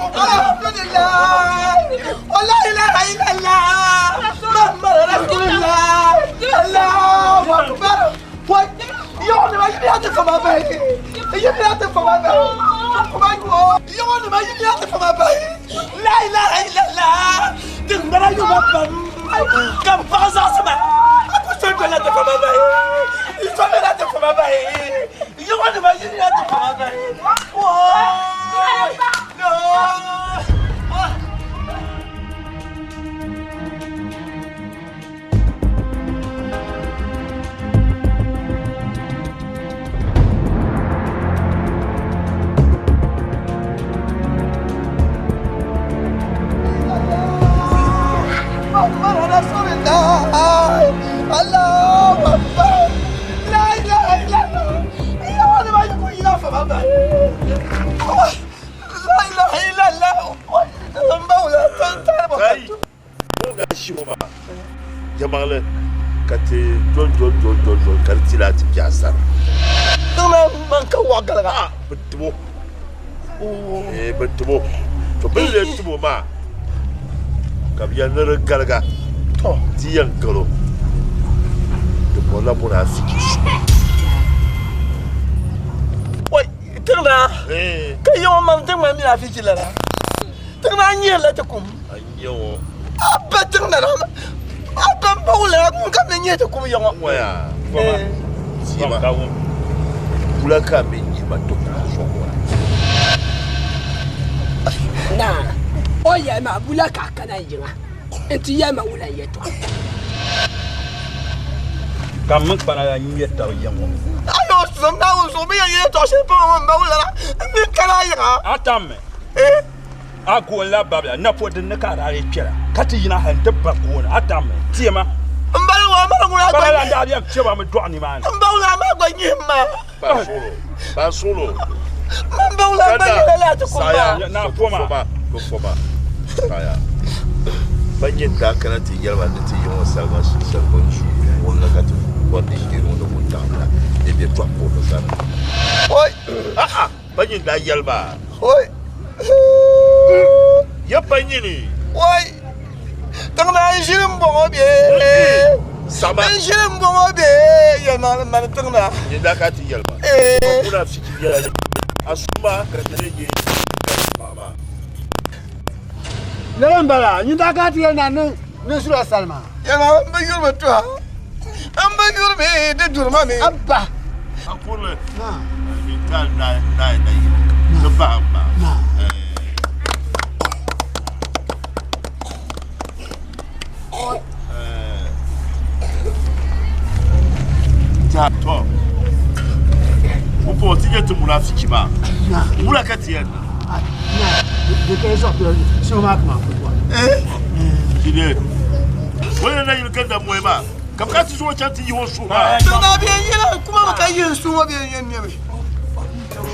Alhamdulillah. Wa la ilaha illallah. Muhammad Rasulullah. Allahu akbar. Wai, yɔɣu nima yi biya ti fama bahi. Yi biya ti fama bahi. Kuma yo. Yɔɣu nima yi biya ti fama bahi. La ilaha illallah. Tiŋgbana yuma pam. Ka m paɣa zaɣisi ma. A ku so dola ti fama bahi. Yi so dola ti fama bahi. Yɔɣu nima yi biya ti fama bahi. Wai. No. Yɛlimaŋli ka ti doli doli doli doli doli ka di ti lahi ti kpe a sani. Tiŋ maa man ka waɣa galiga. Ah, bɛ tib o. Ee, bɛ tib o. To bɛ ni lee tib o maa ka bɛ yɛli ni di galiga. To. Di yɛn gal o. Di bɔrila munafiki so. Oi, tiŋ maa. Ee. Ka yiŋɔ man tiŋ maa munafiki lala. Tiŋ maa nyɛrila ti kum. A nyɛ o. A ba tiŋ nana a ba n ba wula ŋun ka mi nyɛ ti kum yiŋɔ. Waya. Tima. Wula ka mi nyɛ ma to kum sɔŋ wa. Naa, o yɛli ma wula ka a kana yiŋa nti yɛli ma wula yɛtɔɣa. Ka m mini kpana la nyɛ tab yiŋ ŋɔ. A yi o zom Naawuni zuɣu bɛ yɛn yɛtɔɣ shɛli polo ŋɔ m ba wula la n mi kana yiŋa. A tammi. A gooni la babila napo din ni ka a daa lee kpɛra ka ti yina hal nti ba gooni. A tammi teema. M ba ŋɔ a mali ŋuna gba Kpana la n-daa bɛn kpe ba mi dɔɣi nimaani. M ba wula a maa gba nyihim ma. Ban suɣilo, ban suɣilo. M ba wula gba nyɛla laa ti kum maa. Naa foma. Foma, to foma. Saya. Ba nyɛ daa kana ti yɛli ma ni ti yiŋɔ salima salima su ŋun la ka ti bɔri ni yiri ŋɔ ni wuntaŋ la ni bɛ tɔhi puuni sani. Oi. A'a, ba nyɛ daa yɛli ma. Oi. Ya pa nyini. Oi. Tiŋ maa n ʒili m-bɔŋɔ bee? Sama. N ʒili m-bɔŋɔ bee? Yɛlimaŋli mani tiŋ maa. Nyɛ daa ka ti yɛli ma. Kuna fiki yɛla a suma ka ti leei paɣa maa. Lala m-bala, nyin daa ka ti yɛli na ni ni sula salima. Yɛlimaŋli m bi yuri mi tuha. M bi yuri mi di duri ma mi. Abba. A kurili. Mi taali naai na yini. Ti bahim ma. To. Pumpɔŋɔ ti nyɛ ti munafiki maa. Wula ka ti yɛn niŋ? Di ka yi sɔɣi pila suhu maa kaman pumpɔŋ. Jide, wani na yini ka damoi maa, ka bɛ ka ti zuɣu chaŋ ti yihi o suhu maa. Tiŋ maa bɛ yɛn yɛla kuma mi ka yihi n suhu ŋɔ bɛ yɛn nɛmi.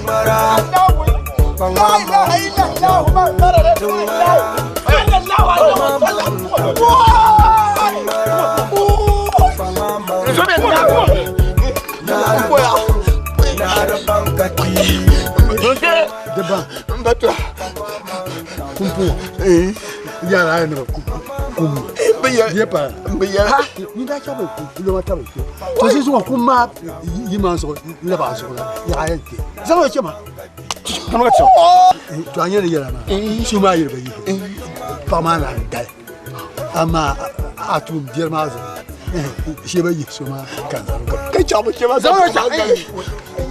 La ilaha illallah Muhammad Rasulullah sallallahu alaihi wasallam. So bɛ na boya. Diba. N ba tura. Pumpɔŋɔ. Yàrá yẹn nọ kum. N bɛ yɛlɛ. Yɛ pa. N bɛ yɛlɛ. Ni daa chaŋ bɛ kuloma tabi kpe. To si zuɣu kum maa yi maa zuɣu n lab a zuɣu la yaɣa yɛn kpe. Zaŋ o chɛ ma. To a nyɛ ni yɛla maa suhu maa yiri ba yihi paɣa maa naan dali amaa a tuum biɛri maa zuɣu shee ba yihi so maa ka n zaŋ Ka chaŋ bɛ chɛ ma. Zaŋ o chaŋ.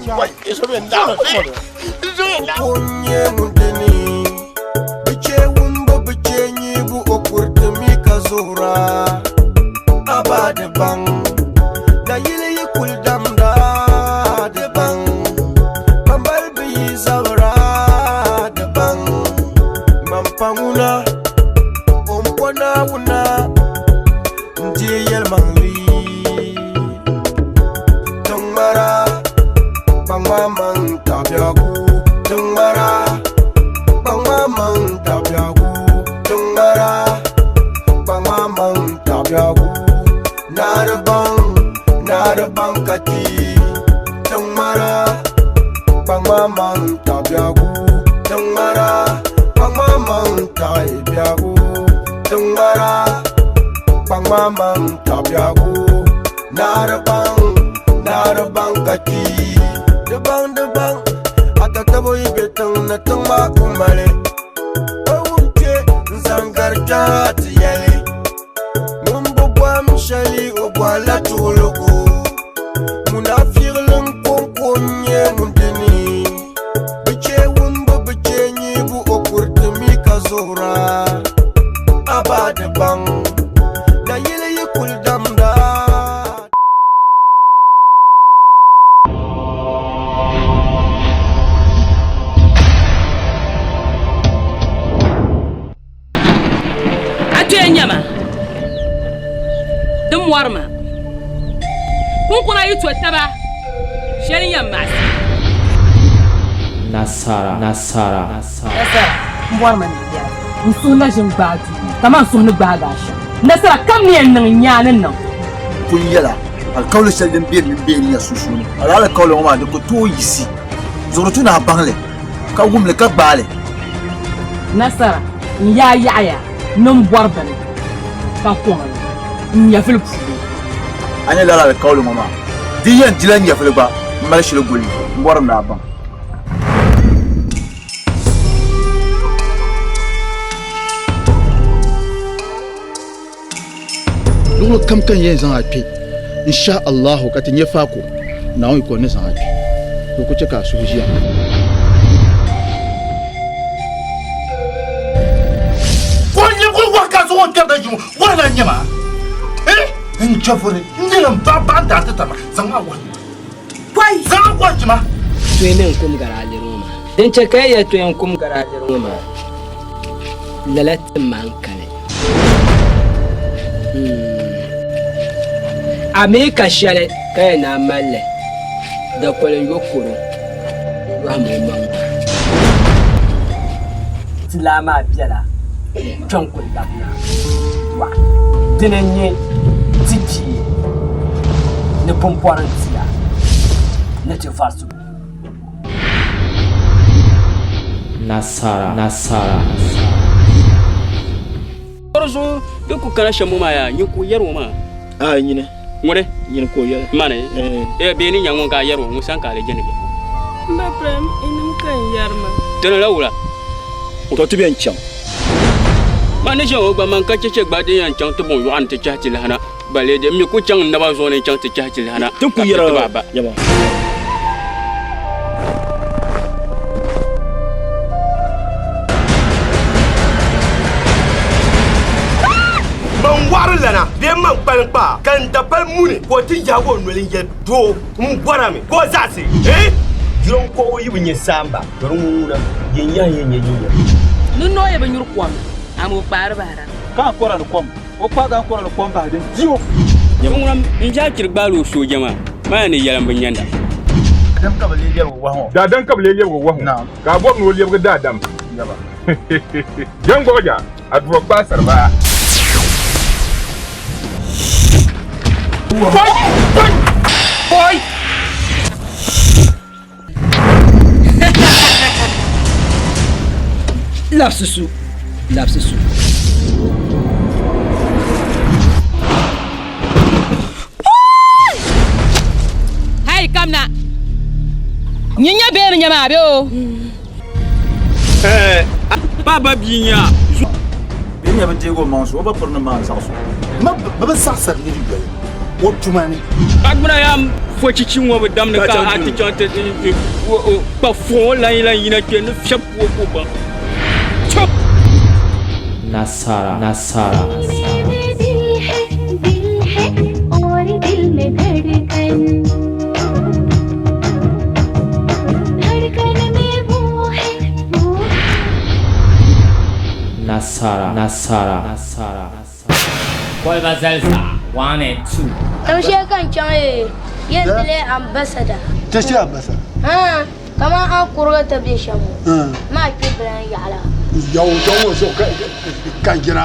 Wai, so bɛ na. So bɛ na. Kunye mundini Biche wumbu biche nyibu okurtimi ka zuhura Aba de bang Da yili yi kul damda de bang Bambal bi yi zabra de bang Mampanguna Ompona wuna Nti yelmangli Tungmara Bangma mang tabiaku Tungmara Bangma mang tabiaku Tungmara Bangma mang tabiaku Narabang Narabang kati Tungmara Bangma mang tabiaku Tungmara Bangma mali O wum kpe n-zaŋ gari kpɛha ti yɛli Ŋun bi bɔhim shɛli o bɔhila tuɣiligu Munafiɣilim kɔŋko n-nyɛ ŋun di ni Bi chɛ wumbu bi chɛ nyibu o kuritimi ka zuɣura A ba di baŋ nayili yi kuli damda. A kpee nyɛma din mɔri ma kunkuna yi to taba shɛli n-yɛn maɣisi. Nasara, nasara. Nasara, m bɔri ma ni biɛla. N suhu na ʒini gbaai duu kaman n suhu ni gbaagi a shɛm. Nasara kam ni yɛn niŋ n nyaa ni niŋ. Pun yɛla alikauli shɛli din be mini bɛ ni ya sunsuuni. Lala alikauli ŋɔ maa di ku tooi yiɣisi zuɣuri tu ni a baŋ li ka wum li ka gbaai li. Nasara, n yaa yaɣiya ni m bɔri bini ka kɔŋ li n nyɛvili puuni. A nya lala alikauli ŋɔ maa di yɛn dila nyɛvili gba m mali shili guli m bɔri ni a baŋ. Luɣili kam ka n yɛn zaŋ a kpe, insha Allahu ka ti nya faako, Naawuni yiko n ni zaŋ a kpe, ka o ku chɛ ka a suhu ʒiya. Ka o nyɛ o wahi ka zaŋ o kpɛrida ʒim wahi la n-nyɛ maa? Eh! N chɛfuri, n nyɛla m baɣa baɣa n-daa ti taba, zaŋ a wahi ma. Zaŋ a wahi ti ma. Toyi mi n-kum gari a liri ŋɔ maa. Din chɛ ka yi yɛli toyi n-kum gari a liri ŋɔ maa, lala ti ma n-kali. A mi ka shɛli ka yɛn naan mali li, dakoli n-yo koro n-yɔhim o maŋ maa. Tilaa maa bela kpiɔŋ kuli labina dɔɣi. Dini n-nyɛ ti bia ni pumpɔrim tia ni ti varisigu. Nasara, nasara. Di zuɣu di ku kana shɛm ŋɔ maa yaa, nyin ka o yɛri ŋɔ maa. A nyini. Ŋuni? Nyini ka o yɛli. Mani? Eh, bee ni nya ŋun ka a yɛri o, ŋun sani ka a lee jɛndi bɛ? M ba Prem, inim ka n yɛri maa. Di niŋla wula? Tɔ ti bɛn chaŋ. Man ni ʒe ŋɔ gba, man ka cheche gba din yɛn chaŋ ti buŋ yɔɣu ni ti chahi ti lahina. Balee di, m mi ku chaŋ n naba zuɣu ni n-chaŋ ti chahi ti lahina Ti ku ka ti yɛra tib a ba. yɛma. Man wɔɣiri lana bee man kpaliŋkpaa ka n dapali muni ka o ti yaagi o noli n-yɛli doo m bɔrimi ka o zaɣisi eh? Jironkɔɣu yi bi nya saamba ka di ŋun ŋuna yin yahi yɛn nyɛ yinya. Ni noo yi bi nyuri kom, amaa o kpaari bahira. Ka a kɔra ni kom, o kpaagi ankora ni kom bahi din di o. Ŋuna n-daa chiri gbaali o sooja maa, maa ni yɛli m bi nyanda. Daadam ka bɛ lee lɛbigi wahu ŋɔ. Daadam ka bɛ lee lɛbigi wahu ŋɔ. Ka a bɔri ni o lɛbigi daadam. Jɛŋgɔɣija, a duri kpaai sariba. Labisi su, labisi su. Hai kamna. Nyin nya bee ni nya maa bee o? Baba bia nya. Bɛ nya bi deegi o maŋ so, o ba piri ni maan zaɣis o. Ma bɛ bi saɣisiri nir yoli o tuma ni. Agbuna yaa fo chichi ŋɔ bi damdi ka a ti chaŋ ti kpa fuɣi ŋɔ lan yi lan yina kpe ni fiɛb o ka o baŋ. Chop! Nasara, nasara. Nasara, nasara, nasara. Koliba zalisa 1 and 2. Tam shɛli ka n chaŋ ee, yɛn ti leei ambasada. Ti shee ambasada? Haa, kamani a ni kurigi ti be shɛm ŋɔ maa kpe bilan yaɣila. Yaw chaŋ ŋɔ zuɣu ka n jina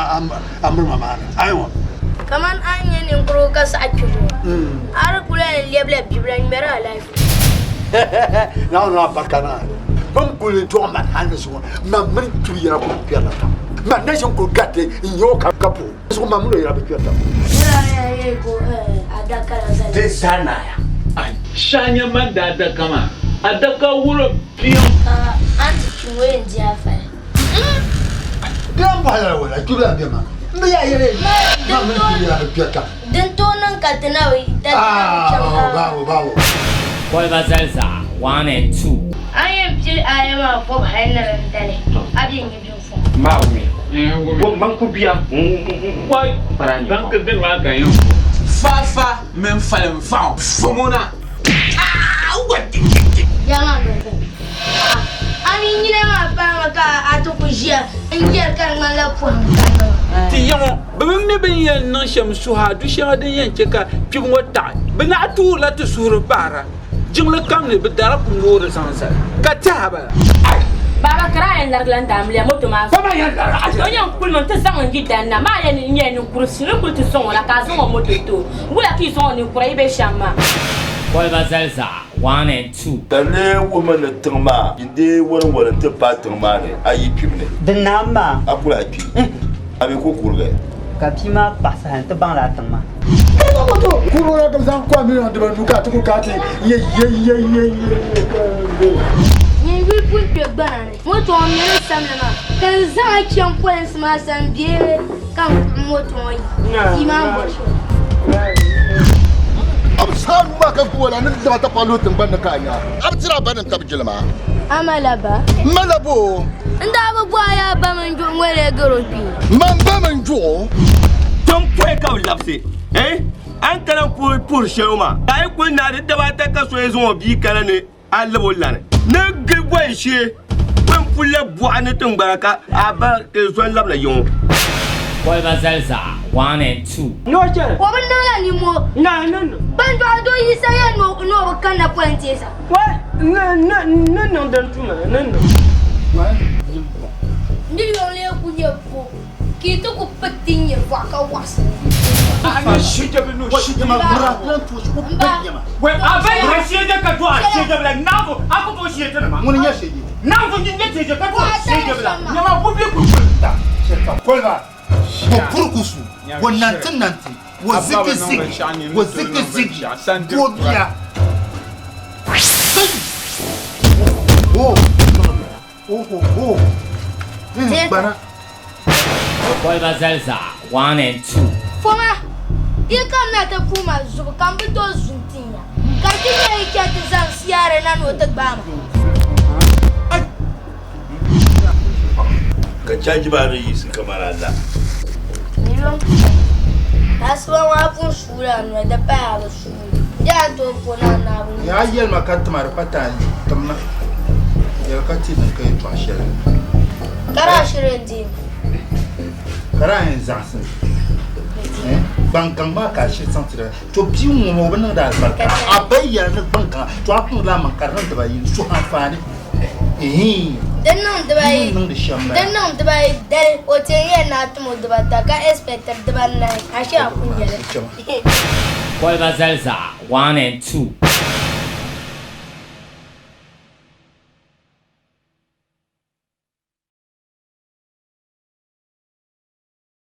a mirima maa ni, ayi ŋɔ. Kamani a ni nyɛ ninkurigu ka saɣi kpibu ŋɔ, a di kuli yɛn lɛbila bibila ŋmɛri a life. Naawuni albarka niŋ a ni. Bɛ ni kuli dɔɣi man hal ni zuŋɔ, man mini kpibu yɛla kuli kpɛrila tam. Man na ʒini kuli gariti n-nya o ka ka puhi o zuɣu, man mini o yɛla bi kpɛri tam. Di zaa naaya. Shanya man daadaka maa, adaka wurim piɛm. Ka a ni ti kpi ŋɔ yɛn di a fali. Ala wala kpibu lan be maa. M bi yaa yɛli maa mini kpibu yɛla bi kpɛri taba. Din tooi niŋ ka ti na bi Ah, bawo bawo. Koliba zali zaɣa 1 and 2. A ni yɛn pili aaya maa bɔbu hali ni din dali, a be n-nya binfɔŋ. Fafa mini falinfaɣu fɔŋɔ na. Ya maa doli bɛ. A mi nyina maa paami ka a ti ku ʒiya n-yɛri ka di ŋmanila pɔhim kanna maa. Ti ya ŋɔ, bɛ bi mi bɛ ni yɛn niŋ shɛm suhi a du shɛŋa din yɛn chɛ ka kpibu ŋɔ taɣi. Bɛ naɣ tuurila ti suhuri bahira. Jiŋli kam ni, bɛ darila kum loori zaŋ zali, ka tɛha bala. Baba ka daa yɛn larigila n daamiliya moto maa zuɣu. O yɛn kulimi nti zaŋ n yidana na maa yɛn nyɛla ninkuri suli kuli ti sɔŋ o la ka a zaŋ o moto ti o. Wula ka yi zaŋ o ninkura yi be shɛm maa? Koliba zali zaɣa 1 and 2. Ka lee wuhimi ni tiŋ maa yi deei wariwari nti paai tiŋ maa ni, a yi kpimi ni. Di naam maa. A ku lahi kpi. A mi ku kurigi. Ka bia maa paɣisi hali nti baŋla a tiŋ maa. Kuro la ka bɛ zaŋ kɔhi miliɔn dibanu ka a ti ku ka ti ye ye ye ye ye. Nyin yuli pun kpe gbana ni moto ŋɔ mini samli maa ka n zaŋ a chaŋ polinsi maa sani bee ka n kpuɣi moto ŋɔ yi bia maa ni bɔri shɛli. A bi saɣi nuu maa ka gbubi o la, a ni lab a tapaɣa luhi tiŋgbani ni ka a nya a bi tiri a ba ni n-tabi jilima. A ma la ba? M ma la bo? N daa bi bɔhi a ba mini juɣu ŋɔ lee gari o kpee. Man ba mini juɣu? Tom pɔi ka bɛ labisi, eh? A ni kana puhi puhiri shɛli ŋɔ maa, ka a yi kuli naai di daba ata ka so yi zaŋ o bia kana ni a lab o lani ni gili bɔyi shee bɛ ni puli la bɔɣa ni tiŋgbana ka a ba ti zo n-labina yiŋ ŋɔ. Koliba zali zaɣa 1 and 2. O bi niŋla nimmoo. Ban dɔɣi do Yisa yɛli ni o bi kanna polinteesa. N lee ku nyɛ bo ka yi ti ku piti n-nyɛ vɔɣu ka wɔɣisi li. Wo purukusu, wo nanti nanti, wo zigi zigi, wo zigi zigi, wo bia. Oh, oh, oh, oh. Gbana. Koliba zali zaɣa 1 and 2. Foma, yi kamina ti puhi ma zubu ka m bi tooi zu n-tin ya, ka di ti nyɛ yi chɛ ti zaŋ siyaari na ni o ti gbaai ma. Ka chaji maa ni yiɣisi kamani ala. Asiba ŋɔ a pun suula a noli di paya a bi suuli. Di a ni tooi po ni a naabu ni. Yaa yɛlima ka tima di pa taali timma yɛli ka ti niŋ ka yɛltɔɣa shɛli. Ka daa shiri n deemi. Ka daa yɛn zaɣisi gbaŋ gaŋ maa ka a shiri zaŋ ti da. To bia ŋɔ maa o bi niŋdi alibarika a ba yɛli ni gbaŋ gaŋa to a kpuɣila a maŋ ka di niŋ dibayi n suhi anfaani. Din niŋ dibayi dali o ti yɛn yɛli ni a tim o dibata ka expectiri dibanahi ashe a ku nyɛli. Koliba zali zaɣa 1 and 2.